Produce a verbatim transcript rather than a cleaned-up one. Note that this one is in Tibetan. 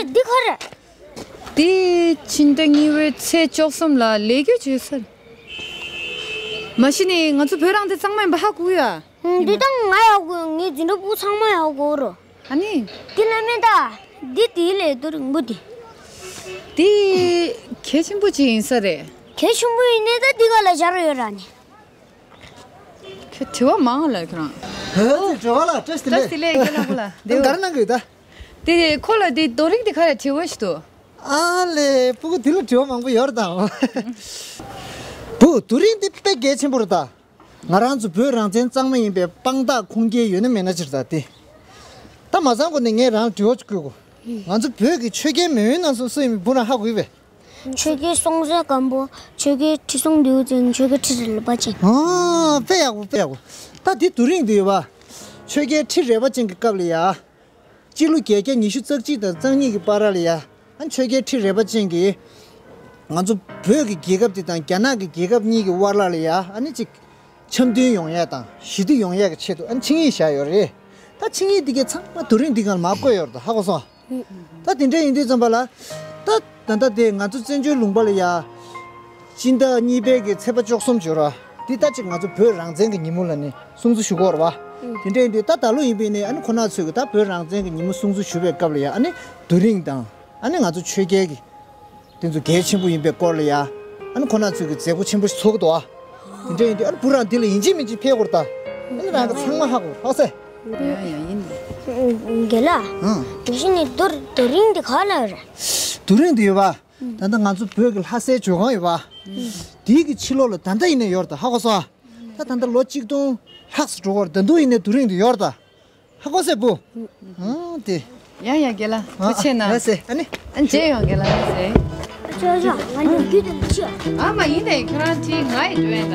འདི་ག་རེད། འདི་ཕྱི་ཟླ་གཉིས་པའི་ཚེས་བཅུ་གསུམ་ལ་ལས་འགུལ་བྱེད་ས་རེད། མ་གཞི་ནས་ང་ཚོ་བོད་རང་བཙན་གཙང་མ་ཡིན་པ་ཧ་གོ་ཡ། ཧུམ། འདི་དང་ང་ཡག་གོ། ངའི་འཛིན་གྲྭ་པུ་ཚང་མ་ཡག་གོ་རོ། ཨ་ནི། འདི་ལ་མེད་ད། འདི་དེའི་ལས་དོ་རིང་པོ་འདི། འདི་གལ་ཆེན་པོ་ཅིག་ཡིན་ས་རེད། གལ་ཆེན་པོ་ཡིན་ནའི་ད་འདི་ག་ལ་སྦྱར་ཡོད་ར་ནི། ཁྱོད་དྲི་བ་མང་ལ་ཁྱོད་རང་། ཧེ་ཙི་དྲི་བ་ལ་བཀྲ་ཤིས་བདེ་ལེགས། བཀྲ་ཤིས་བདེ་ལེགས། རྒན་ལགས་ཁོ་ལ་འདི་ག་རེ་གནང་གི་ཡོད་ད། དེ་ཁོ་ལ་དེ་རྡོ་རིང་དེ་ག་རེ་དྲི་བ་ཞིག་འདུག་ཨ་ལེ། སྤུ་གུ་འདི་ལ་དྲི་བ་མང་པོ་ཡོད་རེད་དམ། བུ། རྡོ་རིང་འདི་དཔེ་གལ་ཆེན་པོ་རེད་ད། ང་རང་ཚོ་བོད་རང་བཙན་གཙང་མ་ཡིན་པའི་དཔང་རྟགས་ཁུངས་སྐྱེལ་ཡོད་ན་མེད་ན་ཕྱིར་ད་དེ། ད་མ་ཚང་གོ་ནས་ངས་རང་ལ་དྲི་བ་ཅིག་བཀོད་དགོས། ང་ཚོ་བོད་ཀྱི་ཆོས་རྒྱལ་མེས་དབོན་རྣམ་གསུམ་སུ་ཡིན་མིན་བུ་རང་ཧ་གོ་ཡོད་པས། ཆོས་རྒྱལ་སྲོང་བཙན་སྒམ་པོ། ཆོས་རྒྱལ་ཁྲི་སྲོང་ལྡེའུ་བཙན། ཆོས་རྒྱལ་ཁྲི་རལ་པ་ཅན། ཨ། དཔེ་ཡག་པོ། དཔེ་ཡག་པོ། ད་འདི་རྡོ་རིང་འདི་ཡོད་པ། ཆོས་རྒྱལ་ཁྲི་རལ་པ་ཅན་གྱི་སྐབས་ལ་ཡ། སྤྱི་ལོ་བརྒྱད་བརྒྱ་ཉི་ཤུ་རྩ་གཅིག་དང་རྩ་གཉིས་ཀྱི་བར་ལ་ཡ། ཨ་ནི་ཆོས་རྒྱལ་ཁྲི་རལ་པ་ཅན་གྱིས་ང་ཚོ་བོད་ཀྱི་རྒྱལ་ཁབ་དེ་དང་རྒྱ་ནག་གི་རྒྱལ་ཁབ་གཉིས་ཀྱི་དབར་ལ་ལ་ཡ། ཨ་ནི་ཅིག་འཆམ་མཐུན་ཡོང་ཡ་དང་ཞི་བདེ་ཡོང་ཡ་གི་ཆེད་དུ། ཨ་ནི་ཆིངས་ཡིག་བཞག་ཡོད་རེད། ད་ཆིངས་ཡིག་འདི་གའི་ཚང་མ་རྡོ་རིང་འདི་སྒང་ལ་མར་བཀོད་ཡོད་རེད། ད་ཧ་གོ་སོང་། ད་དེ་འདྲ་ཡིན་དུས་ཙམ་པ་ལ། ད་ད་ལྟ་དེ་ང་ཚོ་བཙན་བྱོལ་ལུང་པ་ལ་ཡ། སྤྱི་ཟླ་གཉིས་པའི་གི་ཚེས་པ་བཅུ་གསུམ་ཅིག་ཡོད་རེད་པ། འདི་ད་ཅིག་ང་ཚོ་བོད་རང་བཙན་གྱི་ཉིན་མོ་ལ་ནི་སྲུང་བརྩི་ཞུ་གི་ཡོད་རེད་པ། དེ་འདྲ་ཡིན་དུས་ད་ད་ལོ་ཡིན་པའི་ནི། ཨ་ནི་ཁོ་ན་ཚོས་གི་ད་བོད་རང་བཙན་གྱི་ཉིན་མོ་སྲུང་བརྩི་ཞུ་བའི་སྐབས་ལ་ཡ། ཨ་ནི་རྡོ་རིང་དང་། ཨ་ནི་ང་ཚོ་ཆོས་རྒྱལ་གྱི་དེ་ཚོ་གལ་ཆེན་པོ་ཡིན་པའི་སྐོར་ལ་ཡ། ཨ་ནི་ཁོ་ན་ཚོས་ཀྱི་མཛད་སྒོ་ཆེན་པོ་ཞིག་ཚོགས་ཀྱི་འདུག་ཨ། དེ་འདྲ་ཡིན་དུས་ཨ་ནི་བུ་རང་འདི་ལ་ཡིན་གཅིག་མིན་གཅིག་ཕེབས་དགོས་རེད་ད། ཨ་ནི་རང་གི་ཚང་མ་ཧ་གོ། ཧ་གོ་སོང་། ཡ་ཡ་ཡིན། རྒན་ལགས། ཨང་། མ་གཞི་ནས་རྡོ་རྡོ་རིང་འདི་ག་ལ་ཡོད་རེད། རྡོ་རིང་འདི་ཡོད་པ། ད་ལྟ་ང་ཚོ་བོད་ཀྱི་ལྷ་སའི་ཇོ་ཁང་ཡོད་པ། དེའི་གི་ཕྱི་ལོགས་ལ་ད་ལྟ་ཡིན་ནའི་ཡོད་རེད་ད། ཧ་གོ་སོང་ཨ། ད་ད་ལྟ་ལོ་གཅིག་སྟོང་ལྷག་ཙམ་འགྲོ་གི་རེད། ད་དུང་ཡིན་ནའི་རྡོ་རིང་འདི་ཡོད་རེད་ད། ཧ་གོ་སོང་བུ། ཨང་། དེ། ཡ་ཡ་རྒན་ལགས། ཨ། ཐུགས་རྗེ་གནང་། ལགས་སེ། ཨ་ནི། ཨ། མཇལ་ཡོང་རྒན་ལགས། ལགས་སེ། ཅོ་ཅོ། ང་ནི་རྒྱུད་དུ་ཆུ། ཨ་མ་ཡིན་ཏེ། ཁྱོད་རང་ཅིག་ང་ཡི་འགྲོ་ཡིན་ད།